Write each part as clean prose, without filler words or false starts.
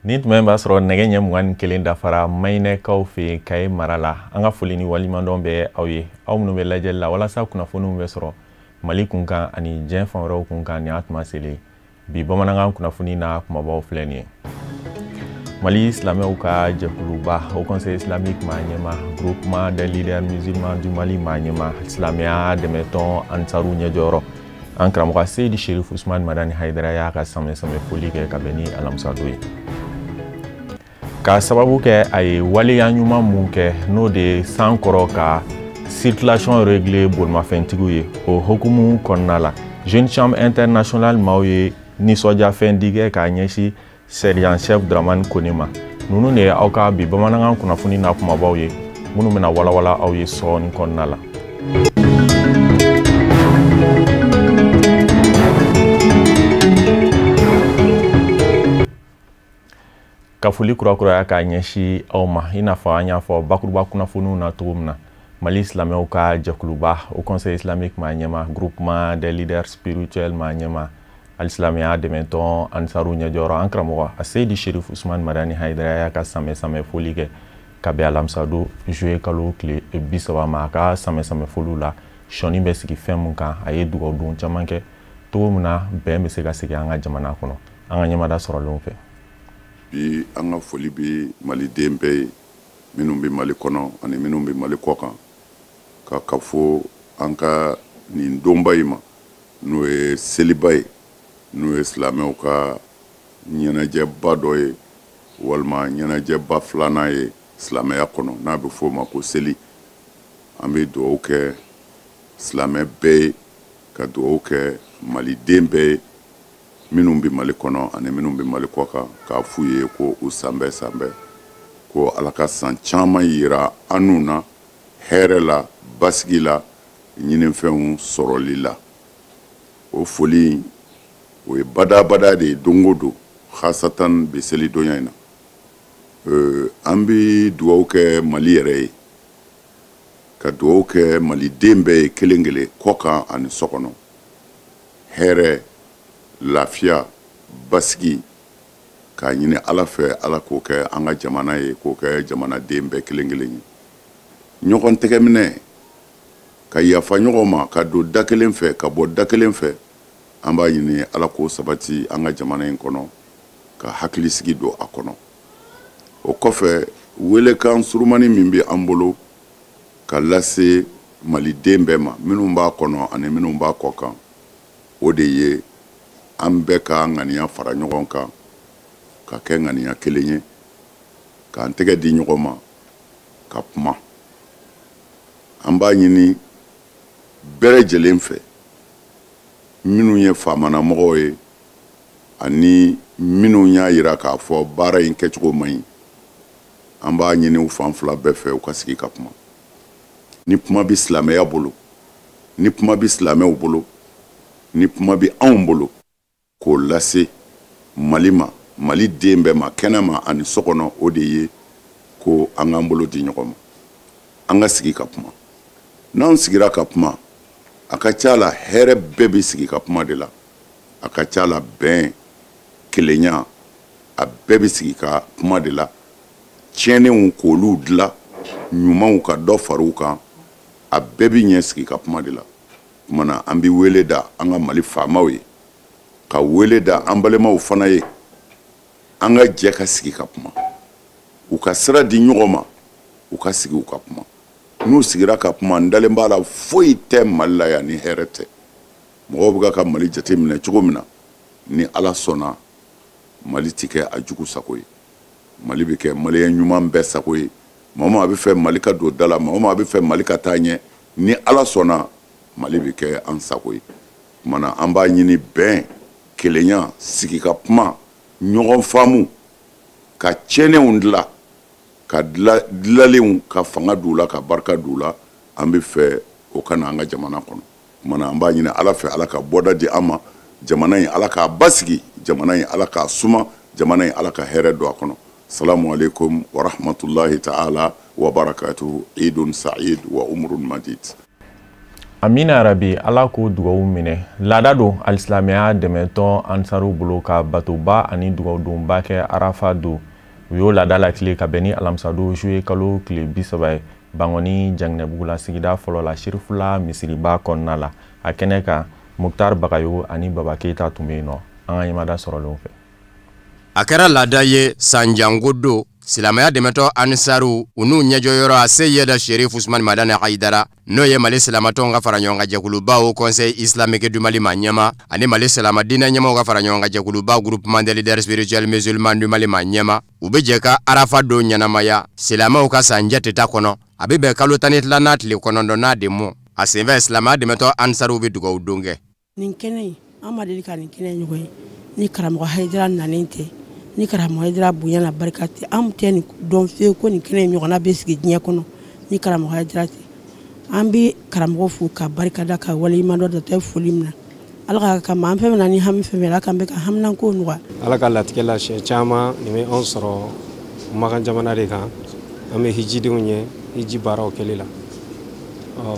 Nin tuma in b'a sɔrɔ nɛgɛ ɲɛ 21 dafara Mayinɛkaw fɛ yen Kaye mara la. An ka foli ni waleɲumandɔn bɛ aw ye, aw minnu bɛ lajɛli la walasa kunnafoniw bɛ sɔrɔ Mali kunkan ani diɲɛ fan wɛrɛw kunkan. Nin y'a tuma selen bi bamanankan kunnafoni na kumabaw filɛ nin ye. Mali silamɛw ka jɛkuluba Haut Conseil islamique maa ɲɛma, groupement des leaders musulmans du Mali maa ɲɛma, silamɛya dɛmɛtɔn Ansaru ɲɛjɔyɔrɔ, an karamɔgɔ Seyidi Sherif Usman Madani Hayidara y'a ka samɛ samɛ foli kɛ ka bɛn ni alamisadon ye. K'a sababu kɛ a ye waleya ɲuman mun kɛ, n'o de ye san kɔrɔ ka circulation réglée bolimafɛntigiw ye, o hukumu kɔnɔna la Jeune Chambre Internationale maaw ye nisɔndiyafɛn di kɛ k'a ɲɛsin sergent chef Dramane Kone ma. Ninnu de ye aw ka bi bamanankan kunnafoni na kumabaw ye minnu bɛna walawala aw ye sɔɔni kɔnɔna la. Ka foli kurakuraya k'a ɲɛsin aw ma, i n'a fɔ an y'a fɔ bakuruba kunnafoniw na cogo min na, Mali silamɛw ka jɛkuluba Haut Conseil islamique maa ɲɛma, groupement des leaders spirituels maa ɲɛma, alisilamɛya dɛmɛtɔn Ansaru ɲɛjɔyɔrɔ, an karamɔgɔ Seyidi Sherif Usman Madani Hayidara y'a ka samɛ samɛ foli kɛ ka bɛn alamisadon juillet kalo tile 30 ma. A ka samɛ samɛ foliw la, sɔnni bɛ sigi fɛn mun kan, a ye dugawudon caman kɛ cogo min na bɛn bɛ se ka segin an ka jamana kɔnɔ, an ka ɲɛmada sɔrɔlenw fɛ. Bi an ka foli bɛ maliden bɛɛ ye, minnu bɛ Mali kɔnɔ ani minnu bɛ Mali kɔ kan, ka kafo an ka nin donba in ma, n'o ye seliba ye, n'o ye silamɛw ka ɲɛnajɛba dɔ ye, walima ɲɛnajɛba filanan ye silamɛya kɔnɔ, n'a bɛ f'o ma ko seli. An bɛ dugawu kɛ silamɛ bɛɛ ye, ka dugawu kɛ maliden bɛɛ ye, minnu bɛ Mali kɔnɔ ani minnu bɛ Mali kɔ kan, k'a f'u ye ko u sanbɛ sanbɛ, ko Ala ka san caman yira an n'u na hɛrɛ la, basigi la, ɲinifɛnw sɔrɔli la. O foli o ye badabada de ye don o don, khasatan bi selidonya in na. An bɛ dugawu kɛ Mali yɛrɛ ye, ka dugawu kɛ maliden bɛɛ ye kelen kelen, kɔ kan ani so kɔnɔ, hɛrɛ, lafiya, basigi, k'a ɲini Ala fɛ, Ala k'o kɛ an ka jamana ye, k'o kɛ jamanaden bɛɛ kelen kelen ye. Ɲɔgɔn tɛgɛminɛ, ka yafa ɲɔgɔn ma, ka don da kelen fɛ, ka bɔ da kelen fɛ, an b'a ɲini Ala k'o sabati an ka jamana in kɔnɔ, ka hakilisigi don a kɔnɔ. O kɔfɛ, welekan surumani min bɛ an bolo ka lase maliden bɛɛ ma, minnu b'a kɔnɔ ani minnu b'a kɔ kan, o de ye an bɛɛ ka ŋaniya fara ɲɔgɔn kan, ka kɛ ŋaniya kelen ye, k'an tɛgɛ di ɲɔgɔn ma, ka kuma. An b'a ɲini bɛɛ lajɛlen fɛ, minnu ye faamanamɔgɔw ye ani minnu y'a yira k'a fɔ baara in kɛcogo man ɲi, an b'a ɲini u fan fila bɛɛ fɛ, u ka sigi ka kuma. Ni kuma bɛ silamɛya bolo, ni kuma bɛ silamɛw bolo, ni kuma bɛ anw bolo, k'o lase Mali ma, Mali den bɛɛ ma, kɛnɛ ma ani so kɔnɔ, o de ye ko an k'an bolo di ɲɔgɔn ma, an ka sigi ka kuma. N'an sigira ka kuma, a ka ca la hɛrɛ bɛɛ bɛ sigi ka kuma de la, a ka ca la bɛn, kelenya, a bɛɛ bɛ sigi ka kuma de la. Tiɲɛnenw k'olu dilan, ɲumanw ka dɔ fara u kan, a bɛɛ bɛ ɲɛ sigi ka kuma de la. Tuma na an bɛ wele da an ka Mali faamaw ye, ka wele da an balimaw fana ye, an ka jɛ ka sigi ka kuma, u ka sira di ɲɔgɔn ma, u ka sigi u ka kuma. N'u sigira ka kuma, n dalen b'a la foyi tɛ Mali la yan ni hɛrɛ tɛ. Mɔgɔw bɛ ka Mali jateminɛ cogo min na, ni Ala sɔnna, Mali ti kɛ a jugu sago ye, Mali bɛ kɛ maliyɛn ɲuman bɛɛ sago ye. Maa o maa bɛ fɛ Mali ka don da la, maa o maa bɛ fɛ Mali ka taa ɲɛ, ni Ala sɔnna, Mali bɛ kɛ an sago ye. Tuma na an b'a ɲini bɛn, kelenya, sigi ka kuma, ɲɔgɔn faamu, ka tiɲɛnenw dilan, ka dilalenw ka fanga d'u la, ka barika d'u la. An bɛ fɛ o ka na an ka jamana kɔnɔ. Tuma na an b'a ɲini Ala fɛ, Ala ka bɔda di an ma, jamana in Ala k'a basigi, jamana in Ala k'a suma, jamana in Ala ka hɛrɛ don a kɔnɔ. Salamu alaikum wa rahmatullahi ta'ala wa barakatuhu. Idun sa'id wa umrun madid. Amina rabi, Ala k'o dugawu minɛ. Laada don alisilamɛya dɛmɛtɔn Ansaru bolo ka batoba ani dugawudonba kɛ Arafa don. U y'o laada lakile ka bɛn ni alamisadon juillet kalo tile 30 ye Bangɔni Janginɛbugu la, sigida fɔlɔ la, Sirifula misiriba kɔnɔna la. A kɛnɛ kan, Muktar Bagayogo ani Baba Keyita tun bɛ yen nɔ. An ka ɲɛmada sɔrɔlenw fɛ. A kɛra laada ye sanjanko don silamɛya dɛmɛtɔ Ansaru u n'u ɲɛjɔyɔrɔ a Seyida Sherif Usman Madani Hayidara, n'o ye Mali silamatɔnw ka fara ɲɔgɔn kan jɛkuluba Haut Conseil Islamique du Mali ma ɲɛma, ani Mali silama diinɛ ɲɛmaw ka fara ɲɔgɔn kan jɛkuluba Groupement des leaders spirituels musulmans du Mali ma ɲɛma, u bɛ jɛ ka Arafa don ɲɛnamaya silamɛw ka san jateta kɔnɔ. A bɛ bɛn kalo 12nan tile 9nan de mɔ. A senfɛ silamɛya dɛmɛtɔ Ansaru bɛ dugawu don kɛ. Nin kɛnɛ in, an ma deli ka nin kɛnɛ ɲɔgɔn ye ni karamɔgɔ Hayidara nalen tɛ, ni karamɔgɔ Hayidara bonya na barika tɛ. An tɛ nin dɔn fiyewu ko nin kɛnɛ in ɲɔgɔnna bɛ sigi diɲɛ kɔnɔ ni karamɔgɔ Hayidara tɛ. An bɛ karamɔgɔ fo ka barika da ka waleɲuman dɔn dɔtɛ foli min na. Ala ka kama an fɛn fɛn na ni hami fɛn fɛn, Ala k'an bɛ ka haminanko nɔgɔya. Ala ka latigɛ la siɲɛ caman nin bɛ anw sɔrɔ Makan jamana de kan. An bɛ hijidenw ye hiji baaraw kɛli la. Ɔ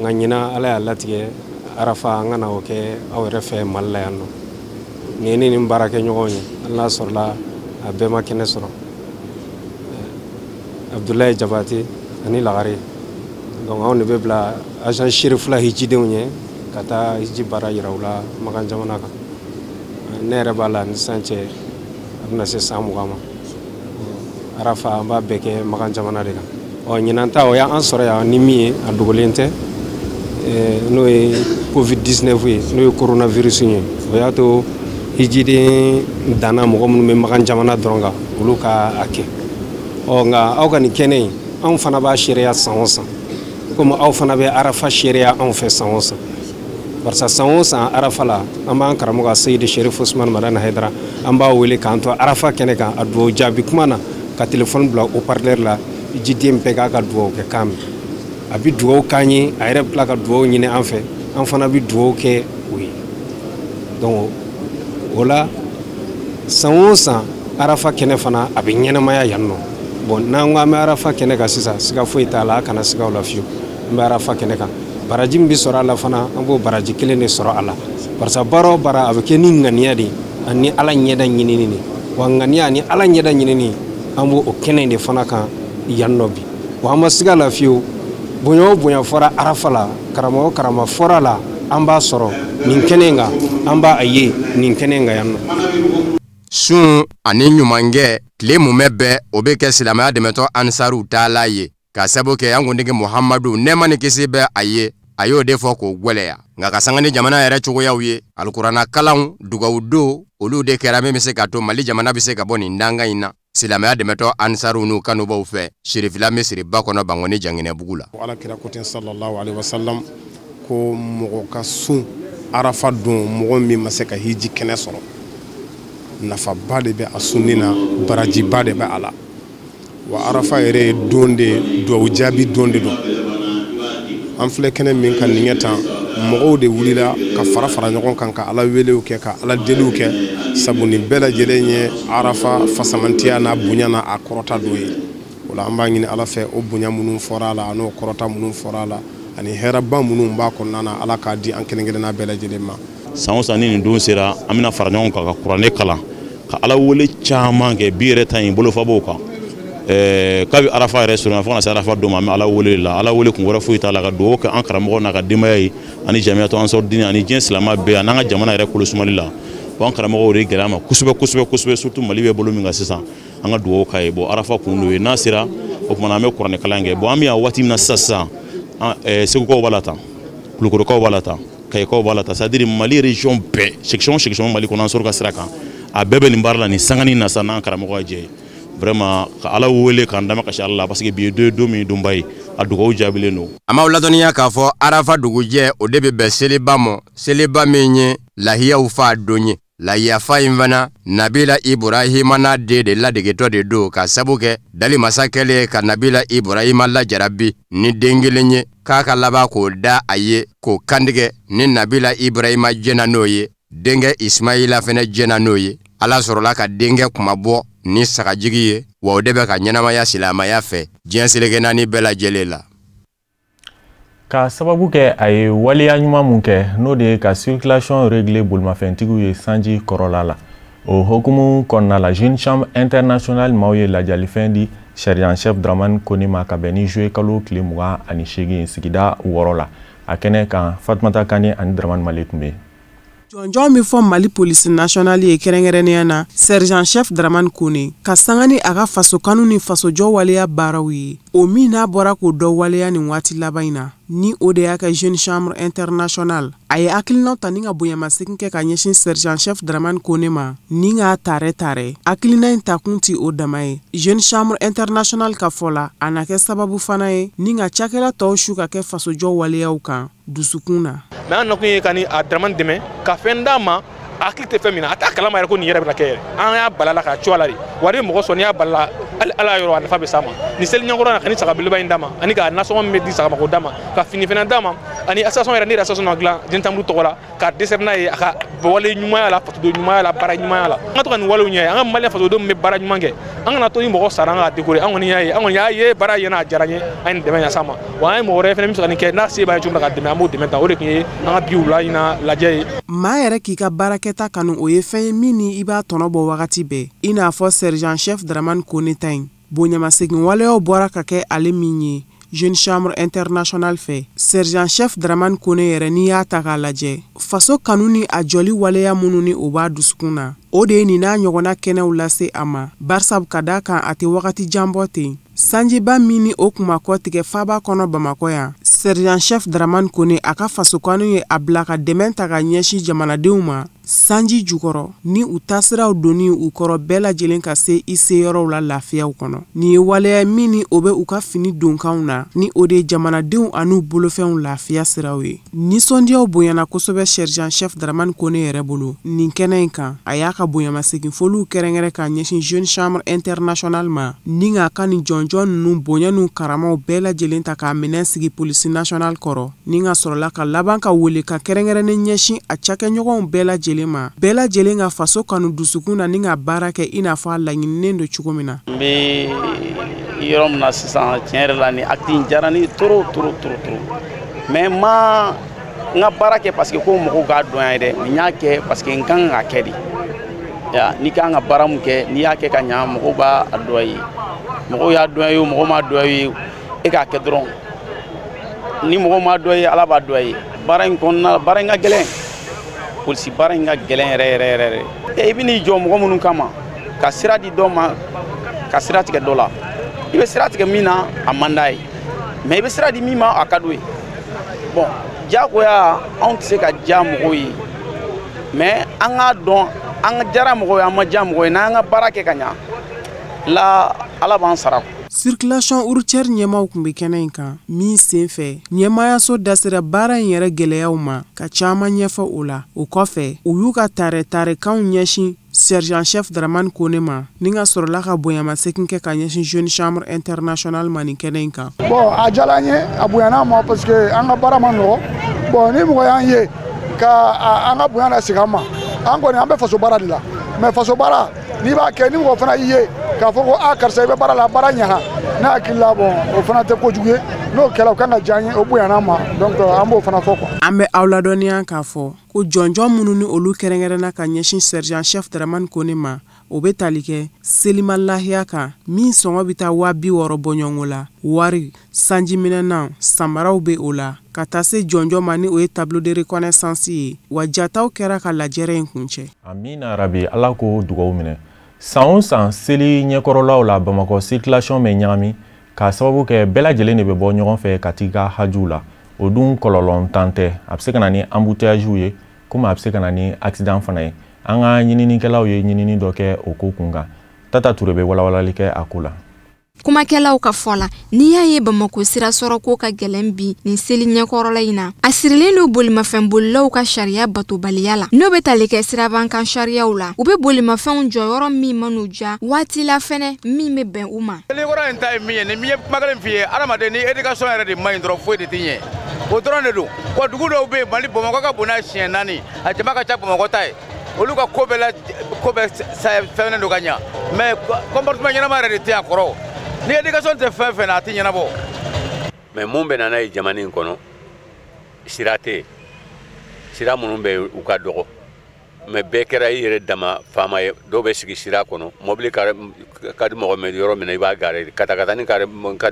nka ɲinan Ala y'a latigɛ Arafa an ka na o kɛ aw yɛrɛ fɛ Mali la yan nɔ. Nin ye ne ni n baarakɛɲɔgɔnw ye, hali n'a sɔrɔla a bɛɛ ma kɛnɛ sɔrɔ. Abdoulaye Jabate ani Lagare. Donc anw de bɛ bila agent Sherifula hijidenw ye ka taa hiji baara yira u la Makan jamana kan. Ne yɛrɛ b'a la ni sisan cɛ a bɛna se san 20 ma. Arafa an b'a bɛɛ kɛ Makan jamana de kan. Ɔ ɲinan ta o y'an sɔrɔ yan ni min ye a dogolen tɛ. N'o ye Covid-19 ye, n'o ye coronavirus ye. O y'a to hijiden danna mɔgɔ minnu bɛ Makan jamana dɔrɔn kan, olu ka a kɛ. Ɔ nka aw ka nin kɛnɛ in, anw fana b'a seereya san o san. Komi aw fana bɛ Arafa seereya anw fɛ san o san. Barisa san o san Arafa la, an b'an karamɔgɔ Seyidi Sherif Usman Madani Hayidara, an b'a wele k'an to Arafa kɛnɛ kan a dugawu jaabi kuma na, ka telefɔni bila haut-parleur la, jiden bɛɛ k'a ka dugawu kɛ kan mɛn. A bɛ dugawu k'an ye, a yɛrɛ bɛ tila ka dugawu ɲini an fɛ, an fana bɛ dugawu kɛ o ye. Donc o la san o san Arafa kɛnɛ fana a bɛ ɲɛnamaya yan nɔ. Bon n'an ko an bɛ Arafa kɛnɛ kan sisan, siga foyi t'a la, a kana siga o la fiyewu. An bɛ Arafa kɛnɛ kan, baraji min bɛ sɔrɔ a la fana, an b'o baraji kelen de sɔrɔ a la. Barisa baara o baara a bɛ kɛ ni ŋaniya de ye, ani Ala ɲɛda ɲinini de. Wa ŋaniya ani Ala ɲɛda ɲinini, an b'o o kɛnɛ in de fana kan yan nɔ bi. Wa an ma siga la fiyewu, bonya o bonya fɔra Arafa la, karamɔgɔ o karamɔgɔ fɔra la, an b'a sɔrɔ nin kɛnɛ in kan, an b'a ye nin kɛnɛ in kan yan nɔ. Sun ani ɲumankɛ tile mumɛ bɛɛ o bɛ kɛ silamɛya dɛmɛtɔ Ansaru taala ye, ka sabu kɛ an kuntigi Muhamadu nɛɛma ni kisi bɛ a ye, a y'o de fɔ k'o gwɛlɛya. Nka ka sanga ni jamana yɛrɛ cogoyaw ye, alikuranna kalanw dugawu don olu de kɛra min bɛ se ka to Mali jamana bɛ se ka bɔ nin danga in na. Silamɛya dɛmɛtɔ Ansaru n'u kanubaw fɛ Sherifila misiriba kɔnɔ Bangɔni Janginɛbugu la. Ala kira ko ten sallallahu alaihi wasallam ko mɔgɔ ka sun Arafa don, mɔgɔ min ma se ka hiji kɛnɛ sɔrɔ, nafaba de bɛ a sunni na, barajiba de bɛ a la. Wa Arafa yɛrɛ ye don de ye, duwawu jaabi don de don. An filɛ kɛnɛ min kan nin ɲɛ tan, mɔgɔw de wulila ka fara fara ɲɔgɔn kan ka Ala welew kɛ, ka Ala deliw kɛ, sabu nin bɛɛ lajɛlen ye Arafa fasamantiya n'a bonya n'a a kɔrɔta dɔ ye. O la an b'a ɲini Ala fɛ, o bonya minnu fɔra a la, an'o kɔrɔta minnu fɔra a la, ani hɛrɛba minnu b'a kɔnɔna na, Ala k'a di an kelen kelenna bɛɛ lajɛlen ma. San o san ni nin don sera, an bɛna fara ɲɔgɔn kan ka kuranɛ kalan, ka Ala wele caman kɛ. Bi yɛrɛ ta in bolofa b'o kan. Kabi Arafa yɛrɛ surunya fo ka na se Arafa don ma, an bɛ Ala wele la. Ala wele kun wɛrɛ foyi t'a la, ka dugawu kɛ an karamɔgɔ n'a ka denbaya ye, ani jamiyatu Ansar Dini, ani diɲɛ silamɛ bɛɛ, ani an ka jamana yɛrɛ kolosumali la. Bon an karamɔgɔw de gɛlɛya ma kosɛbɛ kosɛbɛ kosɛbɛ, surtout Mali bɛ bolo min kan sisan, an ka dugawu k'a ye. Bon Arafa kun don ye, n'a sera o tuma na an bɛ kuranɛ kalan kɛ. Bon an bɛ yan waati min na sisan sisan, Segukaw b'a la tan, Kulukorokaw b'a la tan, Kayikaw b'a la tan, c'est à dire Mali région bɛɛ, section section Mali kɔnɔ, Ansar ka sira kan, a bɛɛ bɛ nin baara la nin sanganin na sisan n'an karamɔgɔ ka jɛ ye. Vraiment ka Ala wele k'an dama kasi Ala la, parce que bi ye don ye, don min donba ye, a dugawu jaabilen don. A m'aw ladɔnniya k'a fɔ Arafa dugujɛ o de bɛ bɛn seliba ma, seliba min ye lahiyaw fa don ye. Lahiya fa in fana Nabila Iburahima n'a den de ladegetɔ de don, ka sabu kɛ dali masa kɛlen ka Nabila Iburahima lajarabi ni den kelen ye, k'a ka laban k'o da a ye k'o kantigɛ. Ni Nabila Iburahima jɛnna n'o ye, denkɛ Ismaila fɛnɛ jɛnna n'o ye. Ala sɔrɔla ka denkɛ kunmabɔ ni sagajigi ye. wa o de bɛ ka ɲɛnamaya silamɛya fɛ diɲɛ seleke naani bɛɛ lajɛlen la. Ka sababu kɛ a ye waleya ɲuman mun kɛ, n'o de ye ka circulation régler bolimafɛntigiw ye sanji kɔrɔla la. O hukumu kɔnɔna la, Jeune Chambre Internationale maaw ye lajalifɛn di sergent chef Dramane Kone ma ka bɛn ni juillet kalo tile 28 sigida 6 la. A kɛnɛ kan, Fatumata Kane ani Dramane Male tun bɛ yen. Jɔnjɔn bɛ fɔ Mali polisi nationale ye, kɛrɛnkɛrɛnnenya na sergent chef Dramane Kone, ka sanga ni a ka fasokanu ni fasojɔ waleya baaraw ye, o min n'a bɔra k'o dɔ waleya nin waati laban in na, ni o de y'a kɛ Jeune Chambre Internationale a ye hakilinaw ta ni ka bonyamasegin kɛ ka ɲɛsin sergent chef Dramane Kone ma ni k'a taarɛ taarɛ. Hakilina in takun ti o dama ye. Jeune Chambre Internationale ka fɔ la, a na kɛ sababu fana ye ni ka cakɛla tɔw su ka kɛ fasojɔ waleyaw kan dusukun na. Mais an nakun ye ka ni a Dramane dɛmɛ ka fɛn d'a ma, a hakili tɛ fɛn min na, a t'a kalama yɛrɛ ko nin yɛrɛ bɛna kɛ yɛrɛ. An y'a bala la k'a co a la de, wa ni mɔgɔ sɔn n'i y'a bala la, hali ala yɔrɔ a nafa bɛ s'a ma. Nin seli ɲɛkɔrɔ na, ka ni saga belebeleba in d'a ma, ani ka nasɔngɔ min bɛ di saga ma k'o d'a ma, ka fini fana d'a ma, ani association yɛrɛ, ne yɛrɛ association dilan Jeune Chambre tɔgɔ la, ka dɛsɛ n'a ye a ka wale ɲumanya la, fasoden ɲumanya la, baara ɲumanya la. An ka to ka nin walew ɲɛ, an ka Maliyɛn fasodenw bɛ baara ɲuman kɛ, an kana to ni mɔgɔ sara an ka décorer. An kɔni y'a ye, an kɔni y'a ye baara ɲɛna, a diyara n ye, an ye nin dɛmɛ ɲɛs'a ma. Wa an ye mɔgɔ wɛrɛ fana min bɛ se ka nin kɛ, n'a se b'a ye cogo min na ka dɛmɛ, an b'o dɛmɛ ta. O de tun ye an ka bi wula in na lajɛ ye. Maa yɛrɛ k'i ka baarakɛta kanu, o ye fɛn ye min ni i b'a tɔnɔ bɔ wagati bɛɛ, i n'a fɔ sergent chef Dramane Kone ta in. Bonyamasegin waleyaw bɔra ka kɛ ale min ye Jeune Chambre Internationale fɛ, sergent chef Dramane Kone yɛrɛ, n'i y'a ta k'a lajɛ, faso kanu ni a jɔli waleya minnu ni o b'a dusukun na, o de ye nin n'a ɲɔgɔnna kɛnɛw lase a ma, barisabu ka d'a kan a tɛ wagati jan bɔ ten. Sanjiba min ni o kun ma kɔtigɛ faaba kɔnɔ Bamakɔ yan, sergent chef Dramane Kone a ka fasokanu ye a bila ka dɛmɛ ta ka ɲɛsin jamanadenw ma sanji jukɔrɔ, ni u taasiraw donni u kɔrɔ bɛɛ lajɛlen ka se i seyɔrɔw la lafiyaw kɔnɔ. Nin ye waleya min ni o bɛ u ka fini donkanw na, ni o de ye jamanadenw an'u bolofɛnw lafiya siraw ye. Nisɔndiyaw bonyana kosɛbɛ sergent chef Dramane Kone yɛrɛ bolo nin kɛnɛ in kan. A y'a ka bonyamasegin foliw kɛrɛnkɛrɛn ka ɲɛsin Jeune Chambre Internationale ma, ni k'a ka nin jɔnjɔn ninnu bonya n'u karamaw bɛɛ lajɛlen ta k'a minɛn sigi polisi nationale kɔrɔ, ni ka sɔrɔla ka laban ka wele ka kɛrɛnkɛrɛnnen ɲɛsin a cakɛɲɔgɔnw bɛɛ lajɛlen ma, bɛɛ lajɛlen ka faso kanu dusukun na ni ka baara kɛ i n'a fɔ a laɲininen don cogo min na. N bɛ yɔrɔ min na sisan, tiɲɛ yɛrɛ la, ni acte in diyara ne ye trop trop trop trop, mais n ma n ka baara kɛ parce que ko mɔgɔw k'a dɔn yan dɛ, n y'a kɛ parce que n kan k'a kɛ de. N'i kan ka baara mun kɛ, n'i y'a kɛ ka ɲa, mɔgɔw b'a dɔn i ye, mɔgɔw y'a dɔn i ye, mɔgɔw m'a dɔn i ye, e k'a kɛ dɔrɔn. Ni mɔgɔw m'a dɔn i ye, Ala b'a dɔn i ye. Baara in kɔnɔna, baara in ka gɛlɛn, polisi baara in ka gɛlɛn yɛrɛ yɛrɛ yɛrɛ. I bɛ n'i jɔ mɔgɔ minnu kama, ka sira di dɔ ma, ka sira tigɛ dɔ la, i bɛ sira tigɛ min na a man d'a ye, mais i bɛ sira di min ma a ka d'o ye. Bon, diyagoya anw tɛ se ka diya mɔgɔw ye, mais an k'a dɔn an diyara mɔgɔw ye, an ma diya mɔgɔw ye, n'an ka baara kɛ ka ɲa la, Ala b'an sara. Circulation routière ɲɛmaaw tun bɛ kɛnɛ in kan min sen fɛ, ɲɛmaayaso da sera baara in yɛrɛ gɛlɛyaw ma ka caman ɲɛfɔ o la. O kɔfɛ, u y'u ka taarɛ taarekanw ɲɛsin sergent chef Dramane Kone ma, ni ka sɔrɔla ka bonyamasegin kɛ ka ɲɛsin Jeune Chambre Internationale ma nin kɛnɛ in kan. Bon, a diyara an ye, a bonyana an ma parce que an ka baara ma nɔgɔ. Bon, ni mɔgɔ y'an ye ka an ka bonya lasegin an ma, an kɔni an bɛ faso baara de la, mais faso baara n'i b'a kɛ, ni mɔgɔ fana y'i ye k'a fɔ ko a karisa i bɛ baara la, baara ɲɛna, ne hakili la, bon, o fana tɛ kojugu ye. N'o kɛra, o kan ka diya an ye, o bonyana an ma, donc an b'o fana fɔ quoi. An bɛ aw ladɔnniya k'a fɔ ko jɔnjɔn minnu ni olu kɛrɛnkɛrɛnna ka ɲɛsin sergent chef Dramane Kone ma, o bɛ tali kɛ selima lahiya kan min sɔngɔ bɛ taa 60 000 bɔɲɔgɔnko la, wari sanjiminɛnaw samaraw bɛ o la, ka taa se jɔnjɔn ma ni o ye tableau de reconnaissance ye. Wa jataw kɛra ka lajɛrɛ in kuncɛ. Amina rabi, Ala k'o dugawu minɛ. San o san, seli ɲɛkɔrɔlaw la, Bamakɔ circulation bɛ ɲagami k'a sababu kɛ bɛɛ lajɛlen de bɛ bɔ ɲɔgɔn fɛ ka t'i ka hajuw la. O dun kɔlɔlɔ tan tɛ, a bɛ se ka na ni embouteillage ye, komi a bɛ se ka na ni accident fana ye. An ka ɲininikɛlaw ye ɲinini dɔ kɛ o ko kun kan. Tata Ture bɛ walawalali kɛ a ko la. Kumakɛlaw ka fɔ la, n'i y'a ye Bamako sira sɔrɔ ko ka gɛlɛn bi nin seli ɲɛkɔrɔla in na, a sirilen don bolimafɛn bolilaw ka sariya batobaliya la, n'o bɛ tali kɛ siraban kan sariyaw la. U bɛ bolimafɛnw jɔyɔrɔ min man'u ja waati la fɛnɛ min bɛ bɛn u ma. Selikɔrɔ in ta ye min ye, ni min ye kuma kelen f'i ye, adamaden ni éducation yɛrɛ de man ɲi dɔrɔn, foyi de tɛ ɲɛ, o dɔrɔn de don. Wa dugu dɔw bɛ yen, Mali, Bamakɔ ka bon n'a siɲɛ 4, a jama ka ca Bamakɔ ta ye. Olu ka ko bɛɛ la ko bɛɛ fɛnnen don ka ɲa, mais comportement ɲɛnama yɛrɛ de tɛ a kɔrɔ. Ni éducation tɛ fɛn fɛn na, a tɛ ɲɛnabɔ. Mais mun bɛ na n'a ye jamana in kɔnɔ, sira tɛ yen. Sira minnu bɛ yen, u ka dɔgɔ, mais bɛɛ kɛra i yɛrɛ dama faama ye. Dɔw bɛ sigi sira kɔnɔ, mobili ka di mɔgɔ min yɔrɔ min na, i b'a garer, katakatani ka di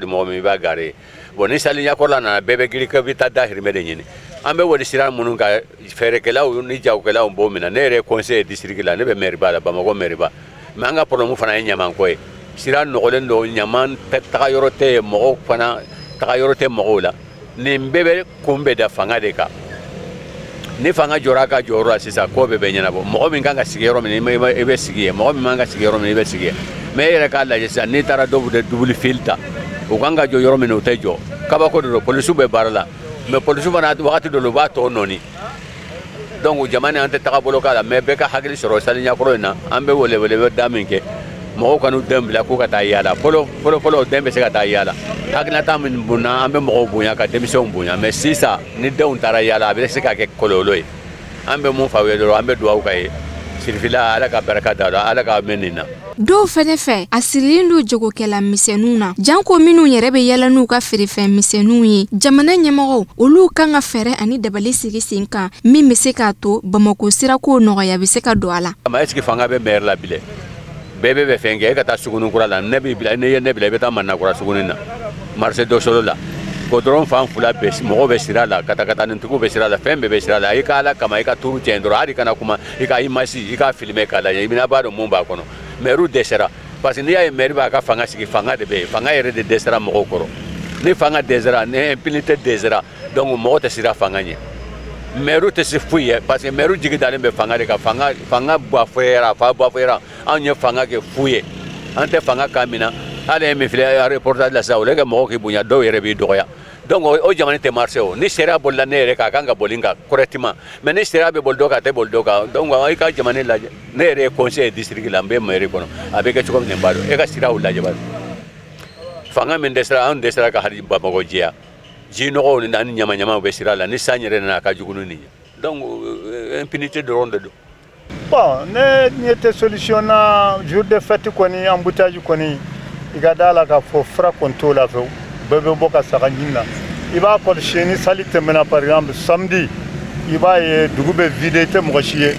mɔgɔ min, i b'a garer. Bon, ni sali ɲɛkɔrɔla nana, bɛɛ bɛ girin k'i bɛ taa dahirimɛ de ɲini. An bɛ wali sira minnu kan, fɛɛrɛkɛlaw ni jagokɛlaw b'o minɛ. Ne yɛrɛ ye conseiller district la, ne bɛ maire ba la, Bamakɔ maire ba. Mais an ka problème fana ye ɲamanko ye. Sira nɔgɔlen don, ɲaman taga yɔrɔ tɛ yen, mɔgɔw fana taga yɔrɔ tɛ mɔgɔw la. Nin bɛɛ bɛ kun bɛ da fanga de kan. Ni fanga jɔra a ka jɔyɔrɔ la sisan, ko bɛɛ bɛ ɲɛnabɔ. Mɔgɔ min kan ka sigi yɔrɔ min, i bɛ sigi yen. Mɔgɔ min man ka sigi yɔrɔ min, i bɛ sigi yen. Mais e yɛrɛ k'a lajɛ sisan, n'i taara dɔw bɛ double file ta, u kan ka jɔ yɔrɔ min na, u tɛ jɔ. Kabako de don. Polisiw bɛ baara la, mais polisiw fana wagati dɔ la, u b'a tɔ nɔɔni. Donc jamana an tɛ tagabolo k'a la, mais bɛɛ ka hakili sɔrɔ sali ɲɛkɔrɔ in na. An bɛ welewele da min kɛ, mɔgɔw kan'u den bila k'u ka taa yaala. Fɔlɔ fɔlɔ fɔlɔ, den bɛ se ka taa yaala. Hakilinata min bonna, an bɛ mɔgɔw bonya ka denmisɛnw bonya, mais sisan ni denw taara yaala, a bɛ se ka kɛ kɔlɔlɔ ye. An bɛ mun f'aw ye dɔrɔn, an bɛ dugawu k'a ye sirifila, Ala ka barika da la, Ala ka mɛn nin na. Dɔw fɛnɛ fɛ, a sirilen don jagokɛla misɛnninw na, janko minnu yɛrɛ bɛ yala n'u ka feerefɛn misɛnninw ye. Jamana ɲɛmɔgɔw, olu kan ka fɛɛrɛ ani dabali sigi sen kan min bɛ se k'a to Bamakɔ sirako nɔgɔya bɛ se ka don a la. Est-ce que fanga bɛ maire la bilen? Bɛɛ bɛ fɛn kɛ. E ka taa suguni kura la, ne b'i bila, n'i ye ne bila, i bɛ taa Manakura suguni na, marché dɔ la, goudron fan fila bɛɛ mɔgɔw bɛ sira la, katakatanitigiw bɛ sira la, fɛn bɛɛ bɛ sira la. I ka Ala kama, i ka turu tiɲɛ dɔrɔn, hali kana kuma, i ka image, i ka filmer k'a lajɛ, i bɛna b'a dɔn mun b'a kɔnɔ. Maire dɛsɛra, parce que n'i y'a ye maire b'a ka fanga sigi, fanga de bɛ yen. Fanga yɛrɛ de dɛsɛra mɔgɔw kɔrɔ. Ni fanga dɛsɛra, ni impunité dɛsɛra, donc mɔgɔ tɛ siran fanga ɲɛ. Maire tɛ se foyi ye, parce que maire jigi dalen bɛ fanga de kan. Fanga fanga bafouera, fa bafouera. Anw ye fanga kɛ fu ye, an tɛ fanga kan min na. Hali ye min filɛ reportage la sisan, o kɛ mɔgɔw k'i bonya, dɔw yɛrɛ b'i dɔgɔya. Donc o jamana tɛ marché o. Ni sariya bolila ne yɛrɛ kan, a kan ka boli n kan correctement, mais ni sariya bɛ boli dɔ kan, a tɛ boli dɔ kan. Donc i ka jamana lajɛ. Ne yɛrɛ ye conseiller district la, n bɛ mairie kɔnɔ, a bɛ kɛ cogo min n b'a dɔn. E ka siraw lajɛ bari. Fanga min dɛsɛra, anw dɛsɛra ka hali Bamakɔ jɛya. Ji nɔgɔw ni ani ɲamaɲamaw bɛ sira la, ni san yɛrɛ nana, a ka jugu ni nin ye. Donc impunité dɔrɔn de don. Bon, ne ɲɛ tɛ solution na. Jour de fête kɔni, embouteillage kɔni, i ka da la k'a fɔ fura kɔni t'o la fewu. Bɛɛ bɛ bɔ ka saga ɲini na. I b'a kɔlɔsi, ni sali tɛmɛna, par exemple samedi, i b'a ye dugu bɛ vide, i tɛ mɔgɔ si ye,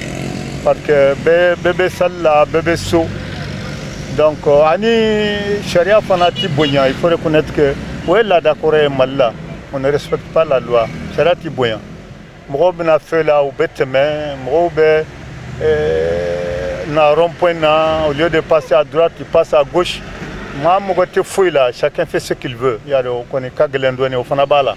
parce que bɛɛ bɛɛ bɛ sali la, bɛɛ bɛ so. Donc ani sariya fana ti bonya. Il faut reconnaître que o ye laada kɔrɔ ye Mali la, on ne respecte pas la loi. Sariya ti bonya. Mɔgɔw bɛna feu la, u bɛ tɛmɛ. Mɔgɔw bɛ na rond point na, au lieu de passer à droite, ils passent à gauche. Maa mɔgɔ tɛ foyi la, chacun fait ce qu'il veut. I y'a dɔn, o kɔni ka gɛlɛn dɔɔnin. O fana b'a la,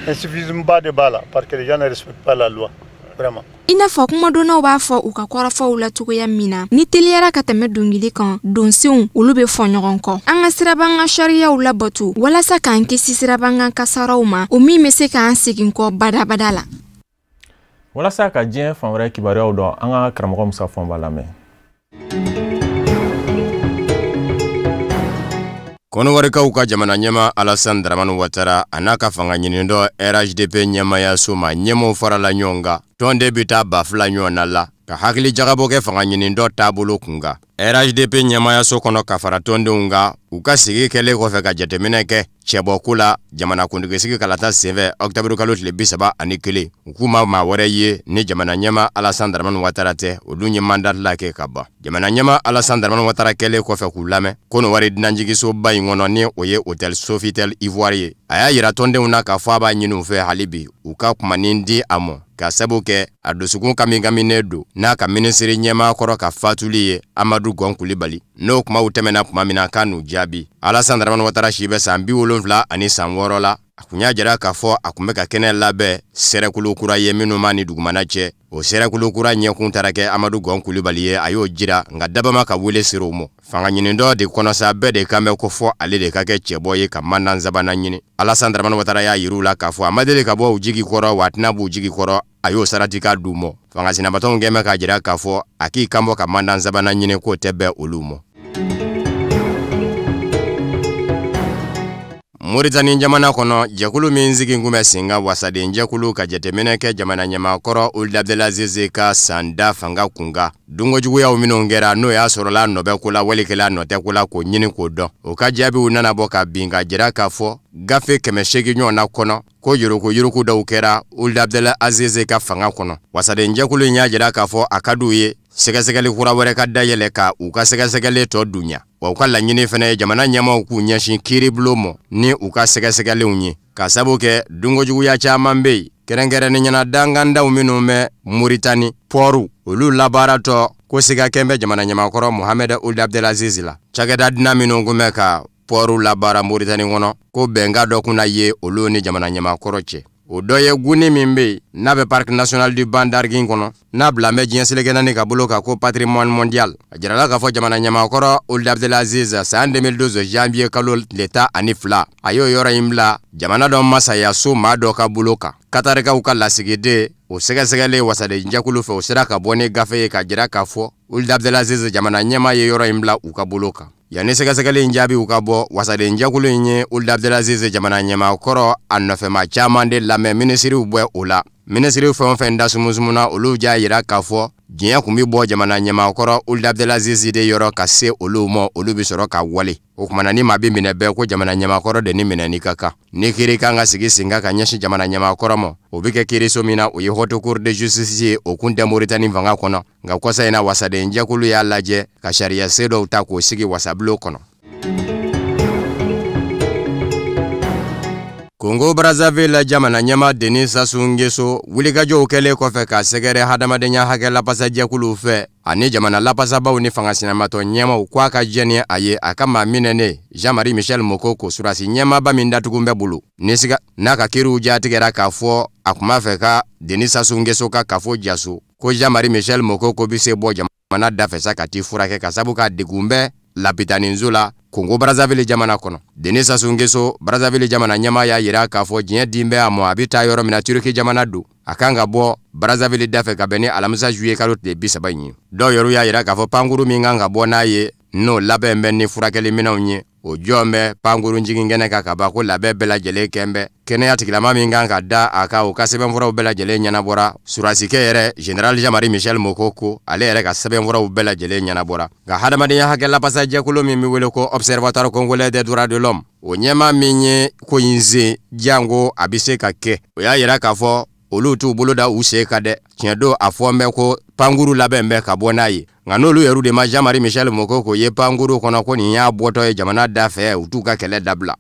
incivisme ba de b'a la, parce que les gens ne respectent pas la loi vraiment. I n'a fɔ kumadonnaw b'a fɔ u ka kɔrɔfɔw la cogoya min na, ni teliyara ka tɛmɛ dongili kan, donsenw olu bɛ fɔ ɲɔgɔn kɔ. An ka siraban ka sariyaw labato walasa k'an kisi siraban kan kasaraw ma, o min bɛ se k'an segin kɔ badabada la. Walasa ka diɲɛ fan wɛrɛ kibaruyaw dɔn, an ka karamɔgɔ Musa Fɔnba lamɛn. Kɔnɔwarikaw ka jamana ɲɛma Alassane Dramane Ouattara a n'a ka fanga ɲinidɔ RHDP ɲɛmayaso ma ɲɛmɔgɔw farala ɲɔgɔn kan, tɔnden bɛ taa 2000 ɲɔgɔn na la, ka hakili jagabɔ kɛ fanga ɲinidɔ taabolo kun kan. RHDP ɲɛmayaso kɔnɔ ka fara tɔndenw kan, u ka sigi kɛlen kɔfɛ ka jateminɛ kɛ cɛbɔko la jamanakuntigisigi kalata senfɛ ɔkutɔburu kalo tile 31, u k'u ma maa wɛrɛ ye ni jamana ɲɛma Alassane Dramane Ouattara tɛ. O dun ye mandat la kɛ ka ban. Jamana ɲɛma Alassane Dramane Ouattara kɛlen kɔfɛ k'u lamɛn Kɔnɔwari dunanjiginsoba in kɔnɔ, ni o ye hôtel Sofitel Ivoire ye, a y'a yira tɔndenw na k'a fɔ a b'a ɲini u fɛ hali bi u ka kumanin di a ma, ka sabu kɛ a dusukun kamikaminen don n'a ka minisiri ɲɛmaa kɔrɔ ka fatuli ye, Amadu Gɔn Kulibali. N'o kumaw tɛmɛna tuma min na, k'a n'u jaabi. Alassane Dramane Ouattara si bɛ san 76 la. A kun y'a jira k'a fɔ a kun bɛ ka kɛnɛ labɛn sɛrɛkulu kura ye minnu ma ni dugumana cɛ. O sɛrɛkulu kura ɲɛkun taara kɛ Amadu Gɔn Kulibali ye, a y'o jira, nka dabama ka wele sera o ma. Fanga ɲinidɔ de kɔnɔ sa, bɛɛ de kan bɛ ko fɔ ale de ka kɛ cɛbɔ ye ka mandan sabanan ɲini. Alassane Dramane Ouattara y'a yir'u la k'a fɔ a ma deli ka bɔ u jigi kɔrɔ, wa a tɛna b'u jigi kɔrɔ. A y'o sarati k'a d'u ma. Fanga sinabatɔnw kɛn bɛ k'a jira k'a fɔ a k'i kanbɔ ka mandan sabanan ɲini, k'o tɛ bɛn olu ma. Moritani jamana kɔnɔ, jɛkulu min sigi kun bɛ sen kan wasaden jɛkulu ka jateminɛ kɛ jamana ɲɛmaakɔrɔ Ould Abdelaziz ka sanda fanga kunkan, dunkojuguyaw minnu kɛra, n'o y'a sɔrɔla nɔ bɛ ko la walikɛla nɔ tɛ ko la, k'o ɲini k'o dɔn. O ka jaabiw nana bɔ ka bin ka jira k'a fɔ gafe 800 ɲɔgɔnna kɔnɔ ko yuruguyurugu dɔw kɛra Ould Abdelaziz ka fanga kɔnɔ. Wasaden jɛkulu in y'a jira k'a fɔ a ka d'u ye sɛgɛsɛgɛli kura wɛrɛ ka dayɛlɛ ka u ka sɛgɛsɛgɛli tɔ dunya, wa u ka laɲini fana ye jamana ɲɛmaaw k'u ɲɛsin kiiribulon ma ni u ka sɛgɛsɛgɛliw ye, ka sabu kɛ dunkojuguya caman bɛ yen, kɛrɛnkɛrɛnnenya la dangandaw minnu bɛ Moritani pɔriw, olu labaaratɔ ko siga kɛn bɛ jamana ɲɛmaakɔrɔ Mohamed Ould Abdelaziz la. Cakɛda dunan minnu kun bɛ ka pɔriw labaara Moritani kɔnɔ, ko bɛnkan dɔ kunna ye olu ni jamana ɲɛmaakɔrɔ cɛ. O dɔ ye gunni min bɛ yen n'a bɛ Parc national du Banc d'Arguin kɔnɔ, n'a bila bɛ diɲɛ seleke naani ka bolo kan ko patrimoine mondial. A jirala k'a fɔ jamana ɲɛmaakɔrɔ Ould Abdelaziz san 2012 janvier kalo tile 12, a y'o yɔrɔ in bila jamana dɔ masayaso maa dɔ ka bolo kan. Katarikaw ka lasigiden o sɛgɛsɛgɛlen wasaden jɛkulu fɛ, o sera ka bɔ ni gafe ye ka jira k'a fɔ Ould Abdelaziz jamana ɲɛmaa ye yɔrɔ in bila u ka bolo kan. Yanni sɛgɛsɛgɛli in jaabiw ka bɔ, wasaden jɛkulu in ye Ould Abdelaziz jamana ɲɛmaakɔrɔ a nɔfɛma caman de lamɛn, minisiriw bɔ o la. Minisiriw fɛn o fɛn da sumusumuna, olu j'a jira k'a fɔ diɲɛ kun bɛ bɔ jamana ɲɛmaakɔrɔ Ould Abdelaziz de yɔrɔ ka se olu ma, olu bɛ sɔrɔ ka wale. O kumana ni maa bɛ minɛ bɛɛ ko jamana ɲɛmaakɔrɔ de ni minɛni ka kan. Ni kiiri kan ka sigi sen kan ka ɲɛsin jamana ɲɛmaakɔrɔ ma, o bɛ kɛ kiiriso min na, o ye Haute Cour de justice ye, o kun tɛ Moritani fanga kɔnɔ. Nka kɔsa in na, wasaden jɛkulu y'a lajɛ ka sariya sen dɔw ta k'o sigi wasabulon kɔnɔ. Congo Brazzaville jamana ɲɛmaa Denis Sassou Nguesso wulikajɔw kɛlen kɔfɛ ka sɛgɛrɛ hadamadenya hakɛ lapasajɛkuluw fɛ ani jamana lapasabaw ni fanga sinamatɔ ɲɛmaaw, ko a ka jɛ ni a ye a ka maa minɛnen Jean-Marie Michel Mokoko, surasi ɲɛmaaba min datugu bɛ bolo ni siga n'a ka kiiriw jatigɛra k'a fɔ a kun b'a fɛ ka Denis Sassou Nguesso ka kafo jaso, ko Jean-Marie Michel Mokoko bɛ se bɔ jamana dafɛ sa ka t'i furakɛ ka sabu k'a degun bɛ lapitaninso la Congo Brazzaville jamana kɔnɔ. Denis Sassou Nguesso Brazzaville jamana ɲɛmaa y'a jira k'a fɔ diɲɛ din bɛ a ma, a bɛ taa yɔrɔ min na Turki jamana don, a kan ka bɔ Brazzaville dafɛ ka bɛn ni alamisa juillet kalo tile 30 in ye. Dɔw yɛrɛ y'a jira k'a fɔ pankuru min kan ka bɔ n'a ye, n'o labɛn bɛ ni furakɛliminɛnw ye, o jɔn bɛ pankuru jigin kɛnɛ kan ka ban, ko labɛn bɛɛ lajɛlen kɛn bɛ. Kɛnɛya tigilama min kan ka da a kan, o ka sɛbɛnfuraw bɛɛ lajɛlen ɲɛnabɔra. Surasikɛ yɛrɛ Général Jean-Marie Michel Mokoko, ale yɛrɛ ka sɛbɛnfuraw bɛɛ lajɛlen ɲɛnabɔra. Nka hadamadenya hakɛ lapasajɛkulu min bɛ wele ko Observatoire congolais des droits de l'homme, o ɲɛmaa min ye ko in sen janko a bɛ se ka kɛ, o y'a jira k'a fɔ olu t'u bolo da u sen kan dɛ. Tiɲɛ don, a fɔ n bɛ ko pankuru labɛn bɛ ka bɔ n'a ye, nka n'olu yɛrɛ de ma Jean-Marie Michel Mokoko ye pankuru kɔnɔ ko nin y'a bɔtɔ ye jamana da fɛ, u t'u ka kɛlɛ dabila.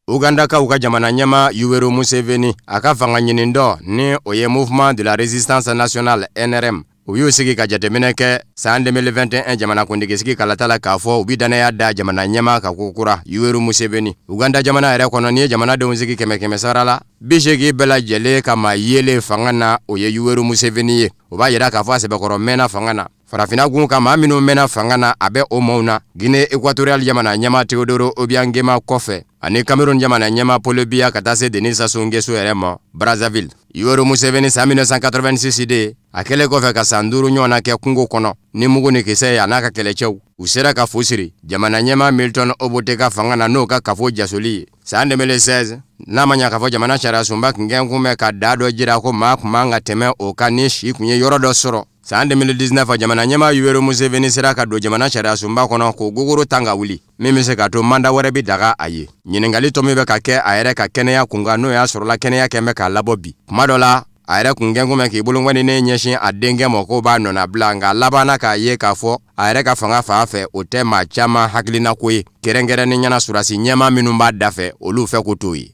Ugandakaw ka jamana ɲɛmaa Yoweri Museveni, a ka fanga ɲini dɔ ni o ye Mouvement de la Résistance nationale NRM, u y'u sigi ka jateminɛ kɛ san 2021 jamanakuntigi sigi kalata la k'a fɔ u bɛ danaya da jamana ɲɛmaa kan ko kura Yoweri Museveni. Uganda jamana yɛrɛ kɔnɔ, n'i ye jamanadenw sigi 100 sara la, 80 bɛɛ lajɛlen ka maa yelen fanga na, o ye Yoweri Museveni ye. O b'a jira k'a fɔ a sɛbɛkɔrɔ mɛnna fanga na. Farafinna gun kan, maa minnu mɛnna fanga na, a bɛ o maaw na. Guinée équatoriale jamana ɲɛmaa Teodoro Obiang Nguema kɔfɛ, ani Cameroun jamana ɲɛmaa Paul Biya ka taa se Denis Sassou Nguesso yɛrɛ ma Brazzaville. Yoweri Museveni san 1986 de, a kɛlen kɔfɛ ka san 5 ɲɔgɔnna kɛ kungo kɔnɔ ni mugu ni kisɛ ye, a n'a ka kɛlɛcɛw, u sera ka fu siri jamana ɲɛmaa Milton Obote ka fanga na n'o ka kafo jasoli ye. San 2016, n'a ma ɲa k'a fɔ jamana sariyasunba kun kɛn kun bɛ ka da dɔ jira ko maa kun man ka tɛmɛ o kan ni si kun ye yɔrɔ dɔ sɔrɔ. San 2019, jamana ɲɛmaa Yoweri Museveni sera ka don jamana sariyasunba kɔnɔ k'o gogoro tan ka wuli, min bɛ se k'a to manda wɛrɛ bɛ daga a ye. Ɲininkali tɔ min bɛ ka kɛ a yɛrɛ ka kɛnɛya kunkan, n'o y'a sɔrɔla kɛnɛya kɛn bɛ k'a labɔ bi. Kuma dɔ la, a yɛrɛ kun kɛn kun bɛ k'i bolokɔni ɲɛsin a denkɛ ma k'o b'a nɔnabila, nka a labanna k'a ye k'a fɔ a yɛrɛ ka fanga fan fɛ, o tɛ maa caman hakilinako ye, kɛrɛnkɛrɛnnen ɲɛna surasi ɲɛmaa minnu b'a da fɛ, olu fɛ ko t'o ye.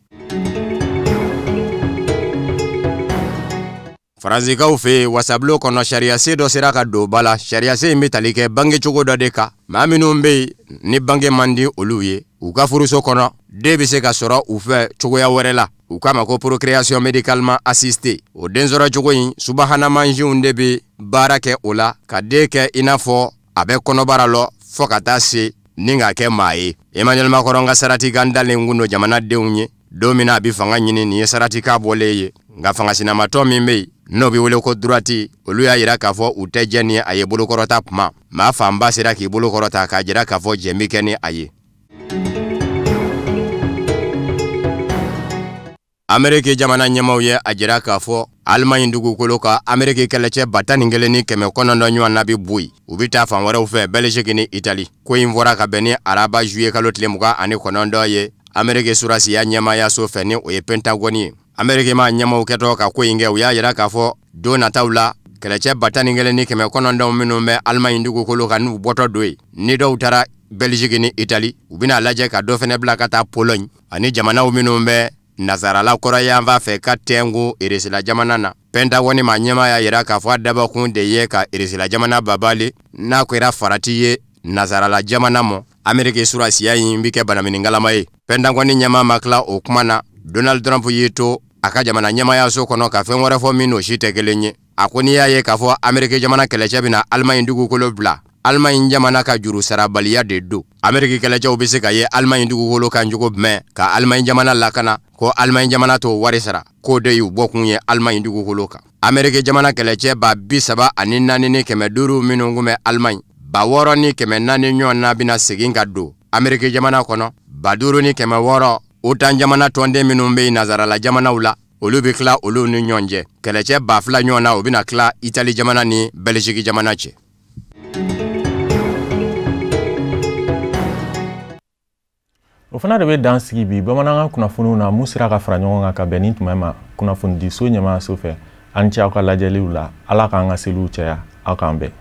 Faransikaw fɛ yen, wasabulon kɔnɔ sariyasen dɔ sera ka don ba la. Sariyasen in bɛ tali kɛ bangecogo dɔ de kan. Maa minnu bɛ yen ni bange man di olu ye, u ka furuso kɔnɔ, den bɛ se ka sɔrɔ u fɛ cogoya wɛrɛ la. U k'a ma ko procréation médicalement assistée. O densɔrɔ cogo in, subahana mansinw de bɛ baara kɛ o la ka den kɛ i n'a fɔ a bɛ kɔnɔbara lɔ fo ka taa se ni k'a kɛ maa ye. Emmanuel Macron ka sarati kan dalen kun don jamanadenw ye. Don min na a bɛ fanga ɲini, nin ye sarati k'a bɔlen ye. Nka fanga sinamatɔ min bɛ yen, n'o bɛ wele ko droite, olu y'a yira k'a fɔ u tɛ jɛ ni a ye. Bolokɔrɔta kuma, maa fanba sera k'i bolokɔrɔta k'a jira k'a fɔ jɛn bɛ kɛ ni a ye. Ameriki jamana ɲɛmaw ye a jira k'a fɔ Alimaɲi dugukolo kan, Ameriki kɛlɛcɛ 11,900 ɲɔgɔn na bɛ bɔ yen, u bɛ taa fan wɛrɛw fɛ, Bɛliziki ni Itali. Ko in fɔra ka bɛn ni araba juillet kalo tile 29 ye, Ameriki surasiya ɲɛmaayaso fɛ, ni o ye Pentagɔni ye. Ameriki ma ɲɛmaw kɛtɔ ka ko in kɛ, u y'a jira k'a fɔ don nataw la, kɛlɛcɛ 11,900 minnu bɛ Alimaɲi dugukolo kan, n'u bɔtɔ don yen, ni dɔw taara Bɛliziki ni Itali, u bɛna lajɛ ka dɔ fɛnɛ bila ka taa Pologne ani jamanaw minnu bɛ nasarala kɔrɔyanfan fɛ ka tɛnku Irisila jamana na. Pentagɔni ma ɲɛmaa y'a yira k'a fɔ a dabɔkun de ye ka Irisila jamana babali. N'a kɛra farati ye nasarala jamana mɔ, Ameriki surasiya in bɛ kɛ banaminikalama ye. Pentagɔni ɲɛmaa ma tila o kuma na, Donald Trump y'i to a ka jamana ɲɛmaayaso kɔnɔ ka fɛn wɛrɛ fɔ min n'o si tɛ kelen ye. A ko n'i y'a ye k'a fɔ Ameriki jamana kɛlɛcɛ bɛna Alimaɲi dugukolo bila, Alimaɲi jamana ka juru sarabaliya de don. Ameriki kɛlɛcɛw bɛ se ka ye Alimaɲi dugukolo kan cogo jumɛn ka Alimaɲi jamana lakana, ko Alimaɲi jamana t'o wari sara? K'o de y'u bɔkun ye Alimaɲi dugukolo kan. Ameriki jamana kɛlɛcɛ 34,500 minnu tun bɛ Alimaɲi, 6,400 ɲɔgɔn na bɛna segin ka don Ameriki jamana kɔnɔ. 5,600, OTAN jamana tɔnden minnu bɛ yen nasarala jamanaw la, olu bɛ tila olu ni ɲɔgɔn cɛ. Kɛlɛcɛ 2,000 ɲɔgɔn na, o bɛna tila Itali jamana ni Bɛliziki jamana cɛ. O fana de bɛ dan sigi bi bamanankan kunnafoniw na mun sera ka fara ɲɔgɔn kan ka bɛn ni tuma ma kunnafonidiso ɲɛmaayaso fɛ. An ce aw ka lajɛliw la. Ala k'an ka seliw caya. Aw k'an bɛn.